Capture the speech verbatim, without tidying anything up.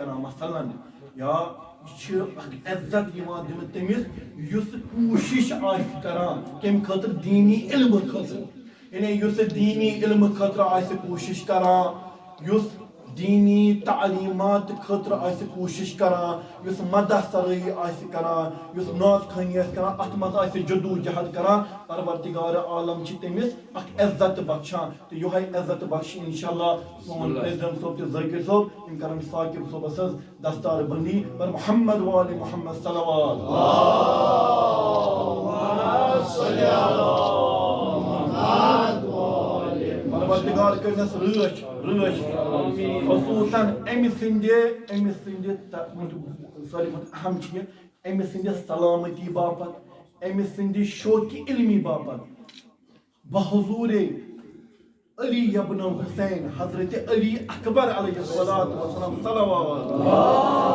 کران، مثلاً، یا یہِ چھِ اکھ عزت یِوان دِنہٕ تٔمِس یُس کوٗشِش آسہِ کران کَمہِ خٲطرٕ؟ دیٖنی علمہٕ خٲطرٕ۔ یعنی یُس دیٖنی علمہٕ خٲطرٕ آسہِ کوٗشِش کران، یُس دیٖنی تعلیٖمات خٲطرٕ آسہِ کوٗشِش کران، یُس مدح سرٲیی آسہِ کران، یُس نعت خوٲنی آسہِ کران، اتھ منٛز آسہِ جدوجہد کران، پروردگار عالم چھِ تٔمِس اکھ عزت بخشان۔ تہٕ یِہوٚے عزت بخشِ انشاءاللہ سون پریزیڈنٹ صٲب تہٕ ذٲکر صٲب، یِم کرن ثاقب صٲبس سۭتۍ دستار بندی پر محمد وآل محمد صلوات۔ پروردگار کٔرنس رٲچھ، رٲچھ۔ خصوصاً أمۍ سٕنٛدِ، أمۍ سٕنٛدِ ت-، ساروی کھۄتہٕ اہم چھِ یہِ، أمۍ سٕنٛدِ سلامتی باپتھ، أمۍ سٕنٛدِ شوقِ علمی باپتھ۔ بحضور علی ابن حسین، حضرت علی اکبر علیہ الصلوۃ والسلام، صلوات۔